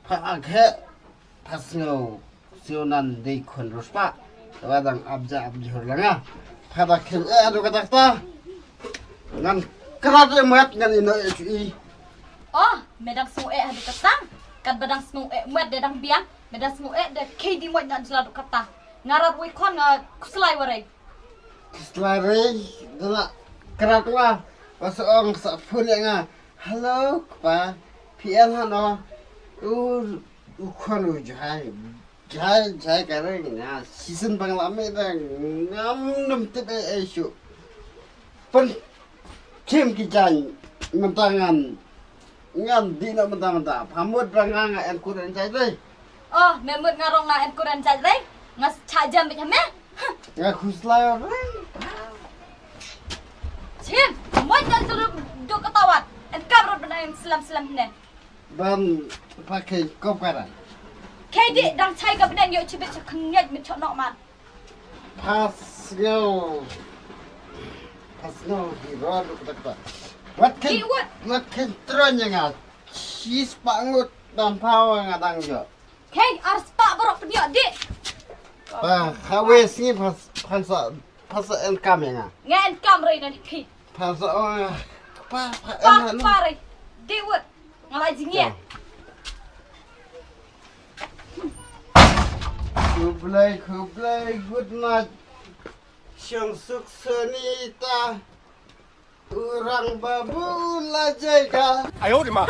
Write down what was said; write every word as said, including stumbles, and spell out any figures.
Pha khe, pha sngew, sngew nan dei khun ruh spah. Te ba dang ap ja ap jhur la nga. Pha da khein eh haduh katta katta. Ngan krat eh met ngan ïeh noh eh shuh i. Oh, me dang sngew eh haduh katta. Katba dang sngew eh met de dang biang. Me dang sngew eh de khie dih moit ngan jylla haduh katta. Nga rat wei khon nga khuslai warei. Khuslai rei, da la krat wa. Wa sa ong sa phone ïa nga. Hello, kpa. Phi ïeng hano? U, u khon u jai. Jai, jai ka rei nga. Shisien ba nga la mih da ngam nym tip ei ei shuh. Pynkhim ki jaiñ mynta ngan, ngan dih noh mynta mynta. Pha mut ba nga nga en kur en jaiñ rei. Oh, me mut nga rong nga en kur en jaiñ rei. Nga shah jem beit ha me. Nga khuslai rei. Chim, moit ngan jylla haduh katta wat. En kam ruh ban em slem slem ne. Ban pha khein kop ka dang. Khie dih dang chai ka bneng ïoh chibit cha khynñiat mit chok nok man. Pha sngew. Pha sngew hi ro duk tak tak. Wat khein. Dih wut. Wat khein tron ïa nga. Shi spah ngut dang pha wa nga dang ïoh. Khie ar spah baroh pynïoh dih. Pha kha wei sngi pha pha sa pha sa en kam ïa nga. Nga en kam rei na dih khie. Pha sa ong pha pha Pha en ha nu. Pha rei. Dih wut. Nga la jingïa. Khublei, khublei, good night. Shong suk Sunita. Orang babu la jaga. 哎呦我的妈！